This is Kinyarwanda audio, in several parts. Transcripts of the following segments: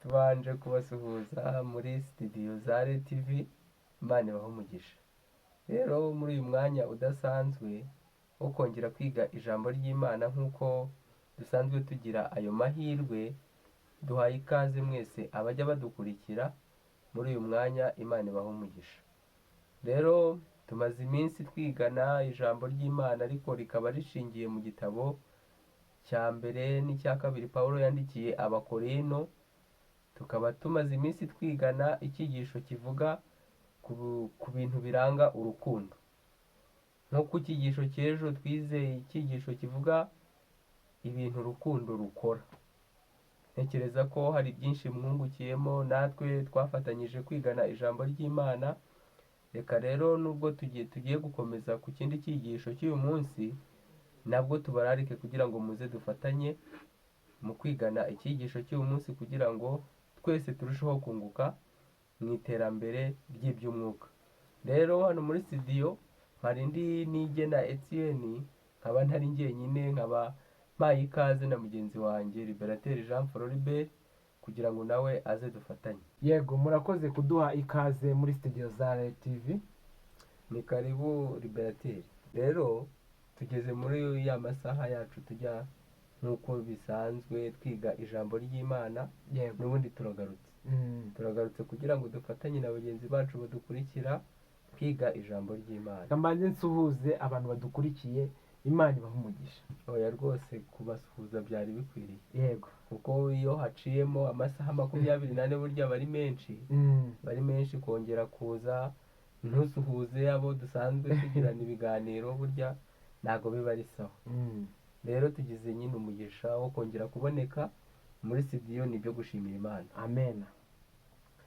Tubanje kubasuhuza muri sitidiyo za RTV, Imana ibahe umugisha. Rero muri uyu mwanya udasanzwe wo kongera kwiga ijambo ry'Imana nk'uko dusanzwe tugira ayo mahirwe, duhaye ikaze mwese abajya badukurikira muri uyu mwanya, Imana ibahe umugisha. Rero tumaze iminsi twigana ijambo ry'Imana ariko rikaba rishingiye mu gitabo cya mbere n'icya kabiri Pawulo yandikiye Abakorinto, tukaba tumaze iminsi twigana icyigisho kivuga ku bintu biranga urukundo. Nko ku cyigisho cy'ejo twize icyigisho kivuga ibintu urukundo rukora. Ntekereza ko hari byinshi mwungukiyemo, natwe twafatanyije kwigana ijambo ry'Imana. Reka rero nubwo tugiye gukomeza ku kindi cyigisho cy'uyu munsi, nabwo tubararike kugira ngo muze dufatanye mu kwigana icyigisho cy'uyu munsi kugira ngo twese turusheho kunguka mu iterambere ry'iby'umwuka. Rero hano muri studio hari indi Nigena Etienne, nkaba ntari njyenyine, nkaba mpaye ikaze na mugenzi wanjye Liberateur Jean Floribert kugira ngo nawe aze dufatanye. Yego, murakoze kuduha ikaze muri studio za RTV. Ni karibu Liberateur. Rero tugeze muri ya masaha yacu tujya nk'uko bisanzwe twiga ijambo ry'Imana. Yego. N'ubundi turagarutse. Turagarutse kugira ngo dufatanye na bagenzi bacu badukurikira kwiga ijambo ry'Imana. Mbanze nsuhuze abantu badukurikiye, Imana ibahe umugisha. Oya rwose kubasuhuza byari bikwiriye. Yego. Kuko iyo haciyemo amasaha 24 burya bari menshi. Bari menshi kongera kuza ntusuhuze abo dusanzwe tugirana ibiganiro burya ntago biba ari sawa. Rero tugize nyine umugisha wo kongera kuboneka muri studio, ni ibyo gushimira Imana. Amen.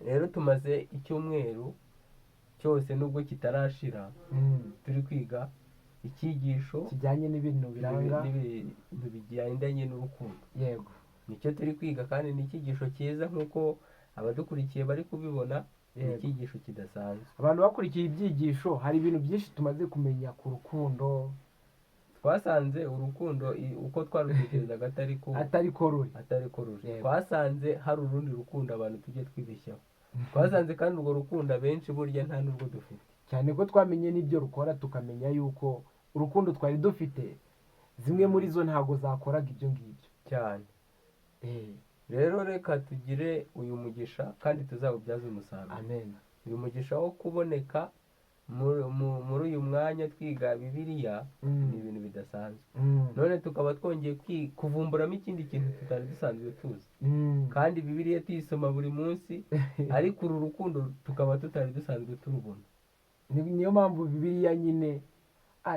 Rero tumaze icyumweru cyose nubwo kitarashira turi kwiga icyigisho kijyanye n'ibintu biranga n'ibintu bigendanye n'urukundo. Yego. Nicyo turi kwiga kandi ni icyigisho cyiza nk'uko abadukurikiye bari kubibona, ni icyigisho kidasanzwe. Abantu bakurikiye ibyigisho hari ibintu byinshi tumaze kumenya ku rukundo. Twasanze urukundo uko twarutekerezaga atari ko ruri. Atari ko ruri. Yego. Twasanze hari urundi rukundo abantu tujye twibeshyaho. Twasanze kandi urwo rukundo abenshi burya nta n'urwo dufite. Cyane ko twamenye n'ibyo rukora, tukamenya yuko urukundo twari dufite zimwe muri zo ntabwo zakoraga ibyo ngibyo. Cyane. Rero reka tugire uyu mugisha kandi tuzawubyaze umusaruro. Amen. Uyu mugisha wo kuboneka muri uyu mwanya twiga Bibiliya ni ibintu bidasanzwe. None tukaba twongeye kuvumburamo ikindi kintu tutari dusanzwe tuzi. Kandi Bibiliya tuyisoma buri munsi, ariko uru rukundo tukaba tutari dusanzwe turubona. Niyo mpamvu Bibiliya nyine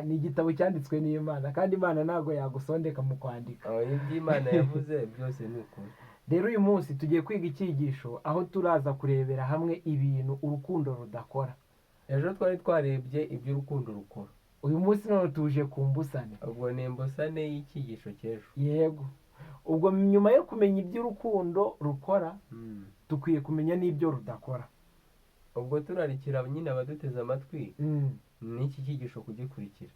ni igitabo cyanditswe n'Imana, kandi Imana ntabwo yagusondeka mu kwandika. Ibyo Imana yavuze byose ni ukuri. Rero uyu munsi tugiye kwiga icyigisho aho turaza kurebera hamwe ibintu urukundo rudakora. Ejo twari twarebye ibyo urukundo rukora. Uyu munsi none tuje ku mbusane. Ubwo ni imbusane y'icyigisho cy'ejo. Yego. Ubwo nyuma yo kumenya ibyo urukundo rukora, dukwiye kumenya n'ibyo rudakora. Ubwo turarikira nyine abaduteze amatwi n'iki cyigisho kugikurikira.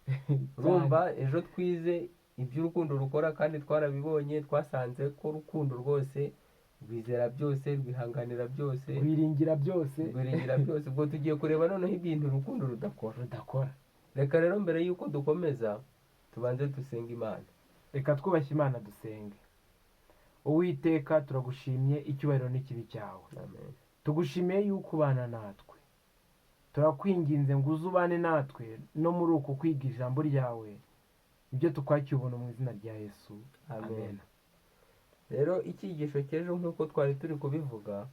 Urumva ejo twize ibyo urukundo rukora kandi twarabibonye, twasanze ko urukundo rwose rwizera byose, rwihanganira byose, rwiringira byose, rwiringira byose. Ubwo tugiye kureba noneho ibintu urukundo rudakora. Rudakora. Reka rero mbere y'uko dukomeza tubanze dusenge Imana. Reka twubashye Imana dusenge. Uwiteka, turagushimye, icyubahiro n'ikibi cyawe. Amen. Tugushimiye yuko ubana natwe. Turakwinginze ngo uze ubane natwe no muri uku kwiga ijambo ryawe. Ibyo tukwakiye ubuntu mu izina rya Yesu. Amen. Rero icyigisho cy'ejo nk'uko twari turi kubivuga,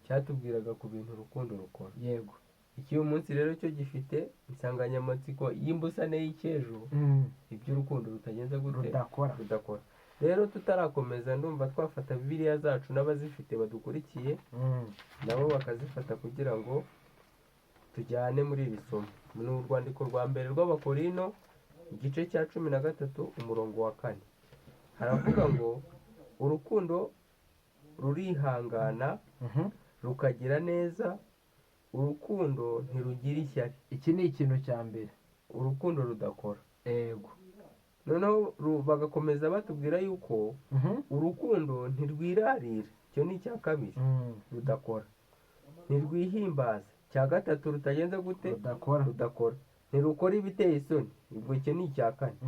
cyatubwiraga ku bintu urukundo rukora. Yego. Icy'uyu munsi rero cyo gifite insanganyamatsiko y'imbusane y'icy'ejo, ibyo urukundo rutagenza gute? Rudakora. Rudakora. Rero tutarakomeza ndumva twafata Bibiliya zacu n'abazifite badukurikiye nabo bakazifata kugira ngo tujyane muri iri somo. Ni urwandiko rwa mbere rw'Abakorinto igice cya 13 umurongo wa 4. Haravuga ngo urukundo rurihangana, rukagira neza, urukundo ntirugira ishyari. Iki ni ikintu cya mbere urukundo rudakora. Yego. Noneho bagakomeza batubwira yuko urukundo ntirwirarira. Icyo Icyo ni icya kabiri rudakora. Ntirwihimbaza. Icya gatatu rutagenza gute? Rudakora. Rudakora. Ntirukora ibiteye isoni. Ubwo icyo ni icya kane.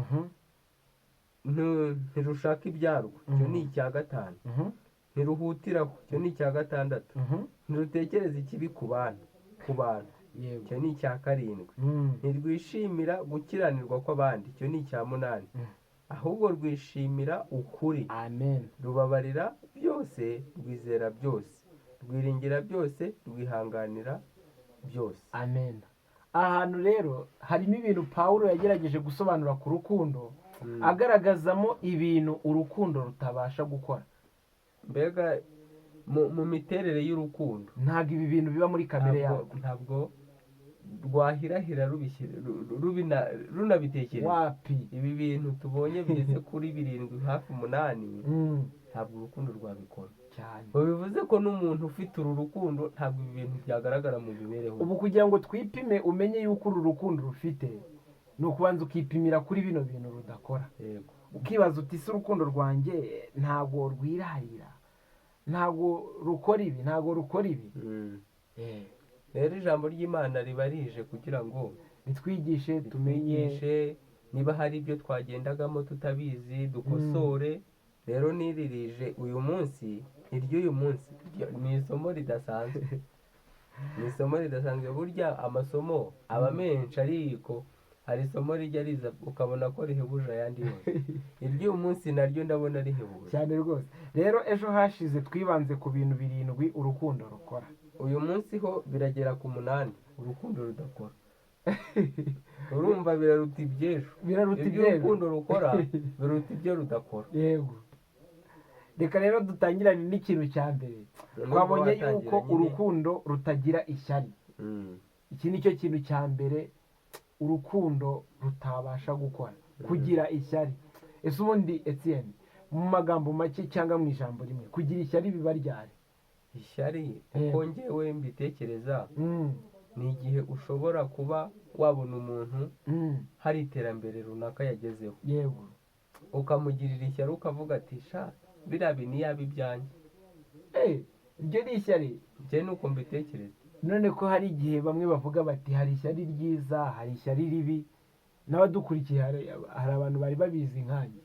Ntirushaka ibyarwo. Icyo ni icya gatanu. Ntiruhutiraho. Icyo ni icya gatandatu. Ntirutekereza ikibi ku bantu, ku bantu. Icyo ni icya karindwi. Ntirwishimira gukiranirwa kw'abandi. Icyo ni icya munani. Ahubwo rwishimira ukuri. Amen. Rubabarira byose, rwizera byose, rwiringira byose, rwihanganira byose. Amen. Ahantu rero harimo ibintu Pawulo yagerageje gusobanura ku rukundo, agaragazamo ibintu urukundo rutabasha gukora. Mbega mu miterere y'urukundo, ntabwo ibi bintu biba muri kamere ntabwo yarwo. Ntabwo rwahirahira runabitekereza. Wapi. Ibi bintu tubonye bigeze kuri birindwi, hafi umunani, ntabwo urukundo rwabikora. Cyane. Ngo bivuze ko n'umuntu ufite uru rukundo ntabwo ibi bintu byagaragara mu mibereho ye. Ubu kugira ngo twipime umenye yuko uru rukundo rufite, ni ukubanza ukipimira kuri bino bintu rudakora. Ukibaza uti: ese urukundo rwanjye ntabwo rwirarira, ntabwo rukora ibi, ntabwo rukora ibi? Rero ijambo ry'Imana riba rije kugira ngo ritwigishe, tumenye, ritwigishe niba hari ibyo twagendagamo tutabizi, dukosore. Rero niririje uyu munsi, iry'uyu munsi ni isomo ridasanzwe, ni isomo ridasanzwe. Burya amasomo aba menshi, ariko hari isomo rijya riza ukabona ko rihebuje ayandi yose. Iry'uyu munsi naryo ndabona rihebuje. Cyane rwose. Rero ejo hashize twibanze ku bintu birindwi urukundo rukora. Uyu munsi ho biragera ku munani urukundo rudakora. Urumva biraruta iby'ejo. Biraruta Ibyo iby'ejo. urukundo rukora biruta ibyo rudakora. Yego, reka rero dutangirane n'ikintu cya mbere. Nubwo Twabonye watangira yuko nyine. urukundo rutagira ishyari. Iki ni cyo kintu cya mbere urukundo rutabasha gukora, kugira ishyari. Ese ubundi, Etienne, mu magambo make cyangwa mu ijambo rimwe, kugira ishyari biba ryari? Ishyari, uko ngewe mbitekereza, ni igihe ushobora kuba wabona umuntu hari iterambere runaka yagezeho, ukamugirira ishyari, ukavuga ati: sha, biriya bintu yaba ibyanjye. Ibyo ni ishyari? Njye ni uko mbitekereza. None ko hari igihe bamwe bavuga bati hari ishyari ryiza, hari ishyari ribi, n'abadukurikiye hari abantu bari babizi nkanjye,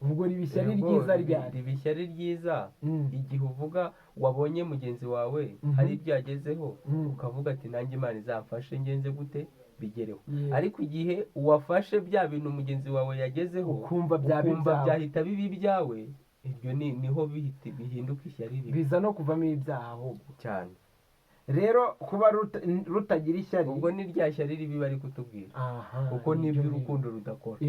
ubwo riba ishyari Yego, ryiza ryari? Riba ishyari ryiza igihe uvuga wabonye mugenzi wawe hari ibyo yagezeho, ukavuga ati: nanjye Imana izamfashe ngenze gute bigereho. Ariko igihe wafashe bya bintu mugenzi wawe yagezeho, ukumva byaba ukumva ibyawe, byahita biba ibyawe, iryo ni niho bihinduka ishyari ribi. Biza no kuvamo ibyaha ahubwo. Cyane. Rero kuba rutagira ishyari, Ubwo ni rya shyari ribi bari kutubwira, kuko nibyo nibyo ngibyo. urukundo rudakora.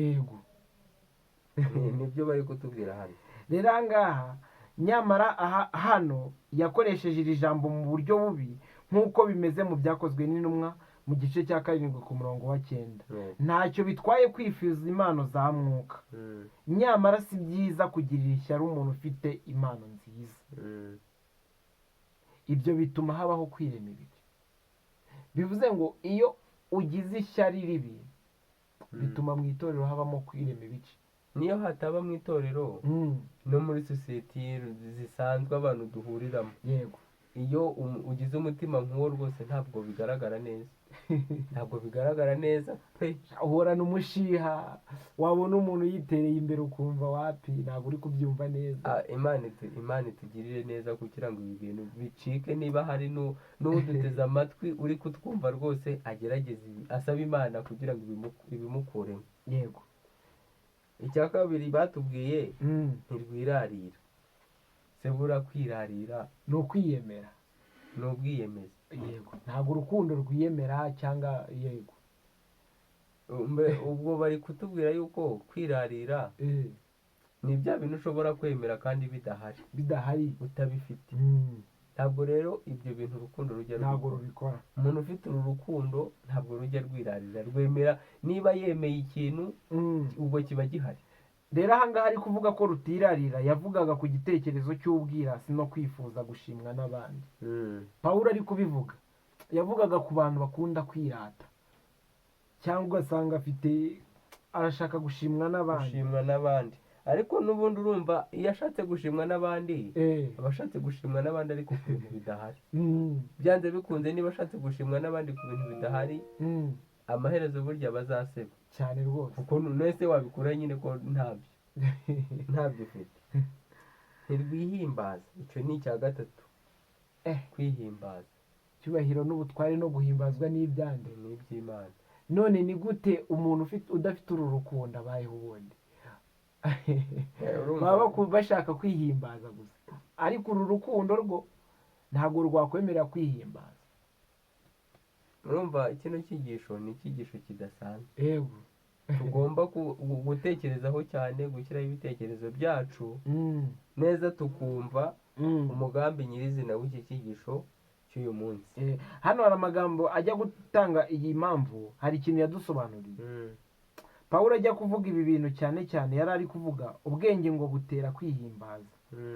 Nibyo bari kutubwira hano. Rero aha ngaha, nyamara aha hano yakoresheje iri jambo mu buryo bubi, nk'uko bimeze mu Byakozwe n'Intumwa mu gice cya 7 ku murongo wa 9. Ntacyo bitwaye kwifuza impano za mwuka, nyamara si byiza kugirira ishyari umuntu ufite impano nziza. Ibyo bituma habaho kwirema ibice. Bivuze ngo iyo ugize ishyari ribi, bituma mu itorero habamo kwirema ibice. Niyo hataba mu itorero, no muri sosiyete zisanzwe abantu duhuriramo, iyo ugize umutima nk'uwo rwose ntabwo bigaragara neza, ntabwo bigaragara neza pe. Uhorana umushiha, wabona umuntu yitereye imbere ukumva wapi, ntabwo uri kubyumva neza. Imana itugirire neza kugira ngo ibi bintu bicike. Niba hari n'uduteze amatwi uri kutwumva rwose, agerageze asabe Imana kugira ngo ibimukuremo. Icya kabiri batubwiye, ntirwirarira. Se bura kwirarira Ni ukwiyemera. Ni ubwiyemezi. Yego, ntabwo urukundo rwiyemera cyangwa, yego. Ubwo bari kutubwira yuko kwirarira ni bya bintu ushobora kwemera kandi bidahari, bidahari, utabifite. Ntabwo rero ibyo bintu urukundo rujya Ntabwo rubikora. rubikora. Umuntu ufite uru rukundo ntabwo rujya rwirarira, rwemera niba yemeye ikintu, ubwo kiba gihari. Rero aha ngaha ari kuvuga ko rutirarira, yavugaga ku gitekerezo cy'ubwirasi no kwifuza gushimwa n'abandi. Pawulo ari kubivuga, yavugaga ku bantu bakunda kwirata, cyangwa ugasanga afite, arashaka gushimwa n'abandi. Gushimwa n'abandi. Ariko n'ubundi urumva iyo ashatse gushimwa n'abandi, aba ashatse gushimwa n'abandi ariko ku bintu bidahari. Byanze bikunze niba ashatse gushimwa n'abandi ku bintu bidahari, amaherezo burya bazaseba. Cyane rwose. Kuko nese wabikura nyine ko ntabyo ufite. Ntirwihimbaza, icyo ni icya gatatu. Kwihimbaza. Icyubahiro n'ubutware no guhimbazwa n'ibyande. Ni iby'Imana. None ni gute umuntu udafite uru rukundo abayeho ubundi? Urumva. Baba bashaka kwihimbaza gusa, ariko uru rukundo rwo ntabwo rwakwemerera kwihimbaza. Urumva kino cyigisho ni icyigisho kidasanzwe. Yego. Tugomba gutekerezaho cyane, gushyiraho ibitekerezo byacu neza, tukumva umugambi nyirizina w'iki cyigisho cy'uyu munsi. Hano hari amagambo ajya gutanga iyi mpamvu, hari ikintu yadusobanuriye. Pawulo ajya kuvuga ibi bintu cyane cyane yari ari kuvuga ubwenge ngo butera kwihimbaza,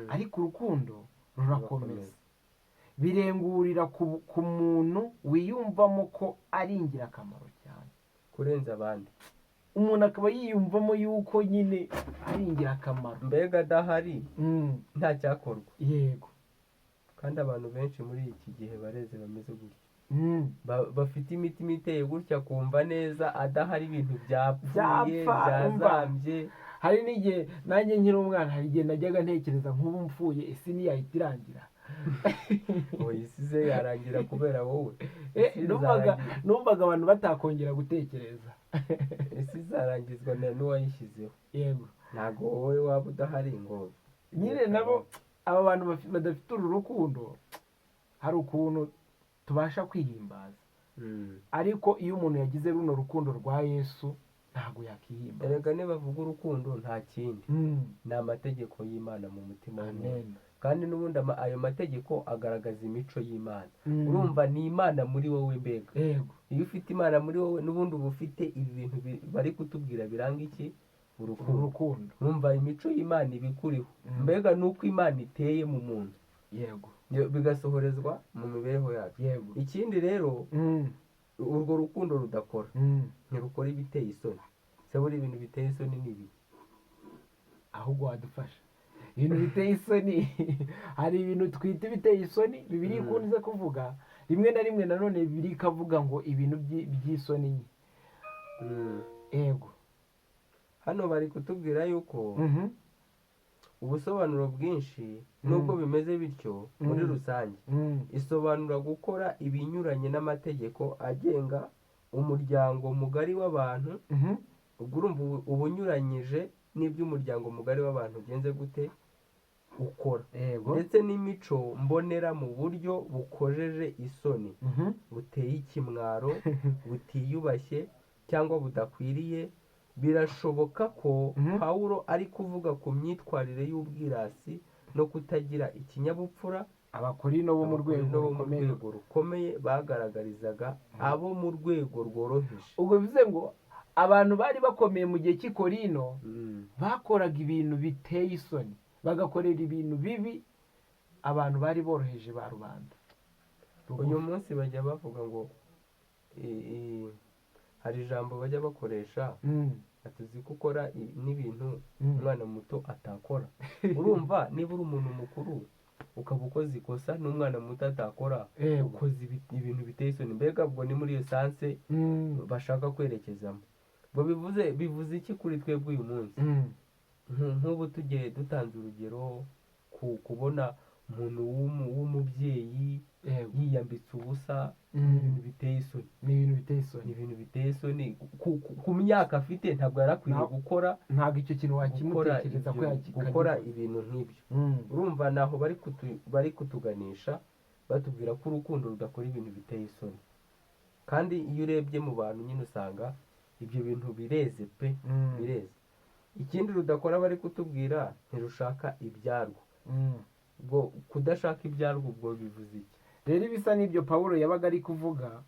ariko urukundo rurakomeza, birengurira ku muntu wiyumvamo ko ari ingirakamaro cyane kurenza abandi. Umuntu akaba yiyumvamo yuko nyine ari ingirakamaro, mbega adahari nta cyakorwa. Yego. Kandi abantu benshi muri iki gihe bareze bameze gutya, bafite imitima iteye gutya, kumva neza adahari ibintu byapfuye, byazambye. Hari n'igihe nanjye nkiri umwana, hari igihe najyaga ntekereza nk'ubu mfuye isi ntiyahita irangira. Isi ze yarangira kubera wowe. Numvaga abantu batakongera gutekereza. Isi izarangizwa n'uwayishyizeho. Yego. Ntabwo wowe waba udahari ngo nyine nabo aba bantu badafite uru rukundo hari ukuntu tubasha kwihimbaza, ariko iyo umuntu yagize runo rukundo rwa Yesu ntabwo yakihimbaza. Erega nibavuga urukundo nta kindi, ni amategeko y'Imana mu mutima w'umuntu. Kandi n'ubundi ayo mategeko agaragaza imico y'Imana. Urumva ni Imana muri wowe mbega. Iyo ufite Imana muri wowe n'ubundi uba ufite ibi bintu bari kutubwira biranga iki? Urukundo. Urumva imico y'Imana ibikuriho. Mbega nuko Imana iteye mu muntu. Yego. Bigasohorezwa mu mibereho yacu. Yego. Ikindi rero urwo rukundo rudakora, ntirukora ibiteye isoni. Se buri ibintu biteye isoni ni ibi? Ahubwo wadufasha. Ibintu biteye isoni, hari ibintu twita ibiteye isoni, Bibiliya ikunze kuvuga rimwe na rimwe, nanone Bibiliya ikavuga ngo ibintu by'isoni nke. Yego. Hano bari kutubwira yuko ubusobanuro bwinshi nubwo bimeze bityo muri rusange isobanura gukora ibinyuranye n'amategeko agenga umuryango mugari w'abantu. Ubwo urumva ubunyuranyije n'iby'umuryango mugari w'abantu ugenze gute ukora, ndetse n'imico mbonera mu buryo bukojeje isoni, buteye ikimwaro, butiyubashye cyangwa budakwiriye. Birashoboka ko Pawulo ari kuvuga ku myitwarire y'ubwirasi no kutagira ikinyabupfura Abakorino bo mu rwego rukomeye bagaragarizaga abo mu rwego rworoheje. Ubwo bivuze ngo abantu bari bakomeye mu gihe cy'i Korino bakoraga ibintu biteye isoni, bagakorera ibintu bibi abantu bari boroheje ba rubanda. Uyu munsi bajya bavuga ngo hari ijambo bajya bakoresha atuzi ko ukora n'ibintu umwana muto atakora. Urumva niba uri umuntu mukuru ukaba ukoze ikosa n'umwana muto atakora, ukoze ibintu biteye isoni, mbega ubwo ni muri iyo sanse bashaka kwerekezamo. Ngo bivuze iki kuri twebwe uyu munsi? Nk'ubu tugiye dutanze urugero ku kubona umuntu w'umubyeyi yiyambitse ubusa, ibintu biteye isoni. Ni ibintu biteye isoni. Ni ibintu biteye isoni ku myaka afite ntabwo yarakwiriye gukora, ntabwo icyo kintu wakimutekereza ko gukora ibintu nk'ibyo. Urumva naho bari kutuganisha batubwira ko urukundo rudakora ibintu biteye isoni. Kandi iyo urebye mu bantu nyine usanga ibyo bintu bireze pe, bireze. Ikindi rudakora bari kutubwira, ntirushaka ibyarwo. Ubwo kudashaka ibyarwo ubwo bivuze iki? Rero ibisa n'ibyo Pawulo yabaga ari kuvuga,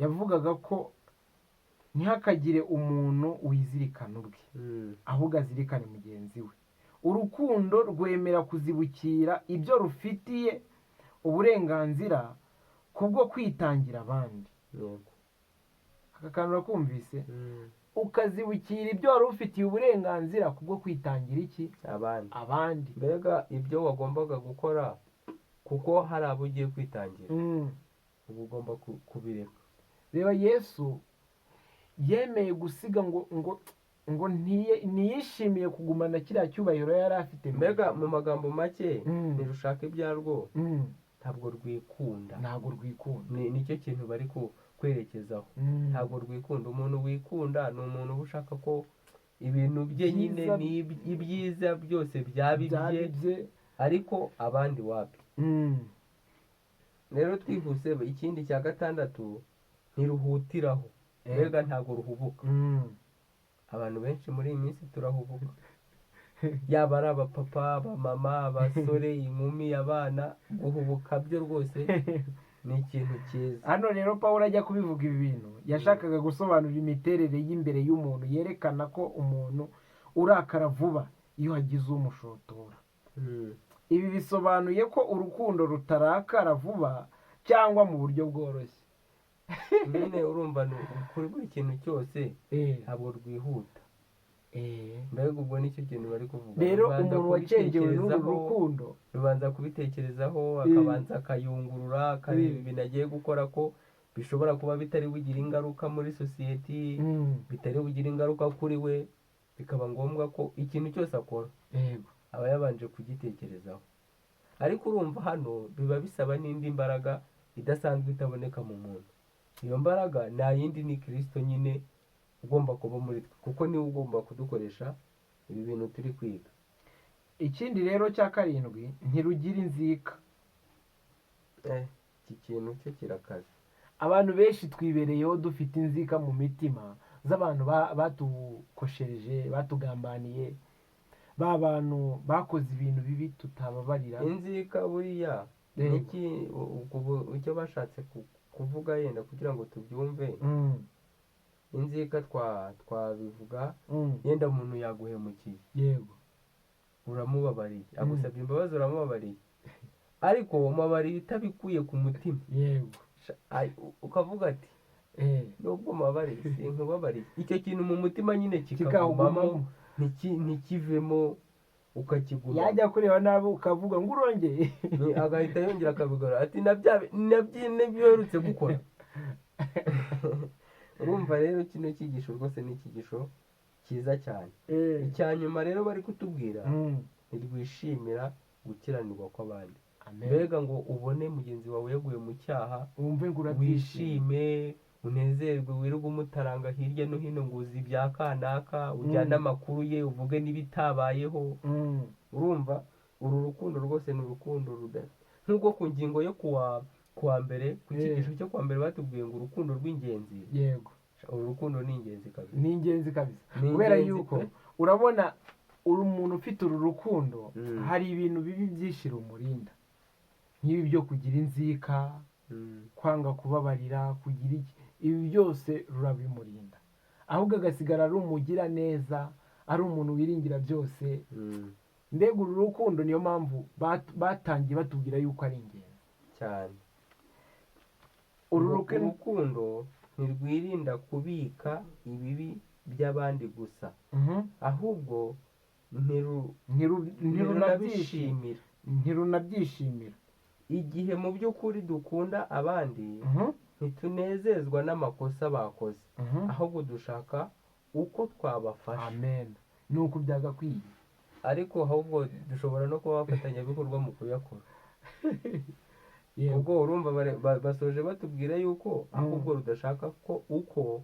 yavugaga ko ntihakagire umuntu wizirikana ubwe, ahubwo azirikane mugenzi we. Urukundo rwemera kuzibukira ibyo rufitiye uburenganzira kubwo kwitangira abandi. Aka kantu urakumvise? Ukazibukira ibyo wari ufitiye uburenganzira kubwo kwitangira iki? Abandi. Abandi. Mbega ibyo wagombaga gukora kuko hari abo ugiye kwitangira, uba ugomba kubireka. Reba, Yesu yemeye gusiga ngo ntiyishimiye kugumana kiriya cyubahiro yari afite mu Mbega ijuru. mu magambo make, ntirushaka ibyarwo, ntabwo rwikunda. Ntabwo rwikunda. Nicyo kintu bari kwerekezaho. Ntabwo rwikunda. Umuntu wikunda ni umuntu uba ushaka ko ibintu bye nyine Byiza- ni ibyiza byose byaba byaba ibye, ibye. ariko abandi wapi. Rero twihuse, ikindi cya gatandatu, ntiruhutiraho. Mbega ntabwo ruhubuka. Abantu benshi muri iyi minsi turahubuka, yaba ari abapapa, abamama, abasore, inkumi, abana. Guhubuka byo rwose ni ikintu cyiza. Hano rero Paul ajya kubivuga ibi bintu, yashakaga gusobanura imiterere y'imbere y'umuntu yerekana ko umuntu urakara vuba iyo hagize umushotora. Ibi bisobanuye ko urukundo rutarakara vuba cyangwa mu buryo bworoshye. Nyine urumva ni kuri buri kintu cyose, ntabwo rwihuta. Mbega ubwo nicyo kintu bari kuvuga. Rero Rubanza umuntu wacengewe n'uru kubitekerezaho, rukundo, rubanza kubitekerezaho, akabanza akayungurura, akareba ibintu agiye gukora ko bishobora kuba bitari bugire ingaruka muri sosiyete, bitari bugire ingaruka kuri we, bikaba ngombwa ko ikintu cyose akora aba yabanje kugitekerezaho. Ariko urumva hano biba bisaba n'indi mbaraga idasanzwe itaboneka mu muntu. Iyo mbaraga nta yindi, ni Kirisito nyine ugomba kuba muri twe, kuko niwe ugomba kudukoresha ibi bintu turi kwiga. Ikindi rero cya karindwi, ntirugira inzika. Iki kintu cyo kirakaze. Abantu benshi twibereyeho dufite inzika mu mitima z'abantu batukoshereje, batugambaniye, ba bantu bakoze ibintu bibi tutababarira. Inzika buriya niki? Icyo bashatse kuvuga yenda kugira ngo tubyumve, inzika twabivuga yenda umuntu yaguhemukiye, uramubabariye, agusabye imbabazi, uramubabariye, ariko umubabariye utabikuye ku mutima. Ukavuga ati nubwo mubabariye sinkubabariye. Icyo kintu mu mutima nyine kikagumamo, Kikawugumamo. ntikivemo, ukakigumamo. Yajya kureba nabi ukavuga ngo urongeye. Agahita yongera akabigora ati na bya nibyo uherutse gukora. Urumva rero kino cyigisho rwose ni icyigisho cyiza cyane. Icya nyuma rero bari kutubwira, ntirwishimira gukiranirwa kw'abandi. Amen. Mbega ngo ubone mugenzi wawe yaguye mu cyaha, wumve ngo urabyishimiye, wishime, unezerwe, wirirwe umutaranga hirya no hino ngo uzi ibya kanaka, ujyane amakuru ye, uvuge n'ibitabayeho. Urumva uru rukundo rwose ni urukundo ruda nk'uko ku ngingo yo kuwa mbere, ku cyigisho cyo kuwa mbere batubwiye ngo urukundo rw'ingenzi. Uru rukundo ni ingenzi kabisa. Ni ingenzi kabisa. Ni Kubera ingenzi yuko pe. urabona uri umuntu ufite uru rukundo, hari ibintu bibi byinshi rumurinda, nk'ibi byo kugira inzika, kwanga kubabarira, kugira iki, ibi byose rurabimurinda, ahubwo agasigara ari umugiraneza, ari umuntu wiringira byose. Mbega uru rukundo niyo mpamvu batangiye batubwira yuko ari ingenzi. Cyane. Uru Ngo rukundo, urukundo ntirwirinda kubika ibibi by'abandi gusa, ahubwo ntirunabyishimira, ntirunabyishimira. Ntirunabyishimira. Igihe mu by'ukuri dukunda abandi, ntitunezezwa n'amakosa bakoze, ahubwo dushaka uko twabafasha. Amen, ni uku byagakwiye. Ariko ahubwo dushobora no kuba abafatanyabikorwa mu kuyakora. Ubwo urumva basoje batubwira yuko ahubwo rudashaka ko uko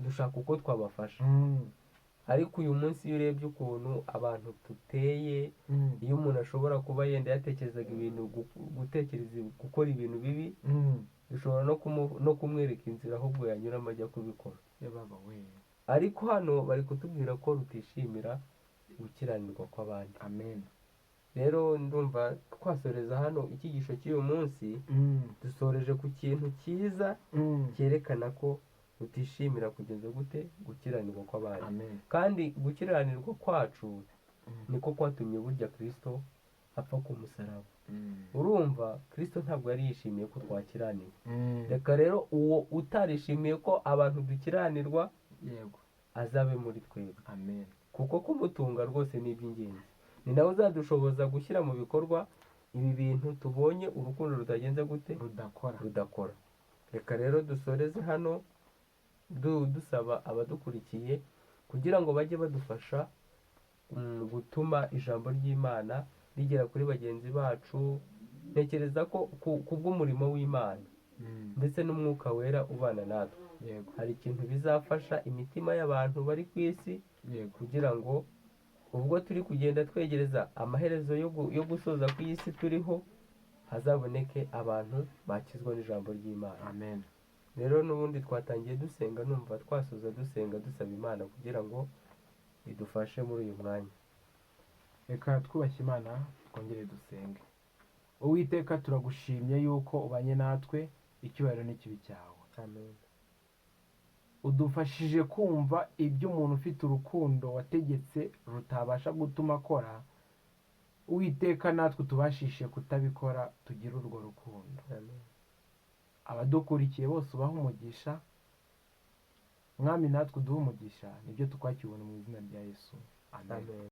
dushaka uko twabafasha. Ariko uyu munsi iyo urebye ukuntu abantu tuteye, iyo umuntu ashobora kuba yenda yatekerezaga ibintu gutekereza gukora ibintu bibi, dushobora no kumwereka inzira ahubwo yanyuramo ajya kubikora. Ya baba we. Ariko hano bari kutubwira ko rutishimira gukiranirwa kw'abandi. Amen. Rero ndumva twasoreza hano icyigisho cy'uyu munsi. Dusoreje ku kintu cyiza cyerekana ko rutishimira kugeza gute gukiranirwa kw'abandi. Amen. Kandi gukiranirwa kwacu niko kwatumye burya Kristo apfa ku musaraba. Urumva Kristo ntabwo yari yishimiye ko twakiranirwa. Reka rero uwo utarishimiye ko abantu dukiranirwa, azabe muri twebwe. Amen. Kuko kumutunga rwose ni iby'ingenzi. Ni nawe uzadushoboza gushyira mu bikorwa ibi bintu tubonye urukundo rutagenze gute? Rudakora. Rudakora. Reka rero dusoreze hano dusaba abadukurikiye kugira ngo bajye badufasha gutuma ijambo ry'Imana rigera kuri bagenzi bacu. Ntekereza ko kubw'umurimo w'Imana ndetse n'Umwuka Wera ubana natwe, hari ikintu bizafasha imitima y'abantu bari ku isi, kugira ngo ubwo turi kugenda twegereza amaherezo yo gusoza kw'isi turiho, hazaboneke abantu bakizwa n'ijambo ry'Imana. Amen. Rero n'ubundi twatangiye dusenga, numva twasoza dusenga dusaba Imana kugira ngo idufashe muri uyu mwanya. Reka twubashye Imana twongere dusenge. Uwiteka, turagushimye yuko ubanye natwe, icyubahiro n'ikibi cyawe. Amen. Udufashije kumva ibyo umuntu ufite urukundo wategetse rutabasha gutuma akora. Uwiteka, natwe utubashishe kutabikora, tugire urwo rukundo. Amen. Abadukurikiye bose ubahe umugisha. Mwami, natwe uduhe umugisha, nibyo tukwakira ubuntu mu izina rya Yesu. Amen. Amen.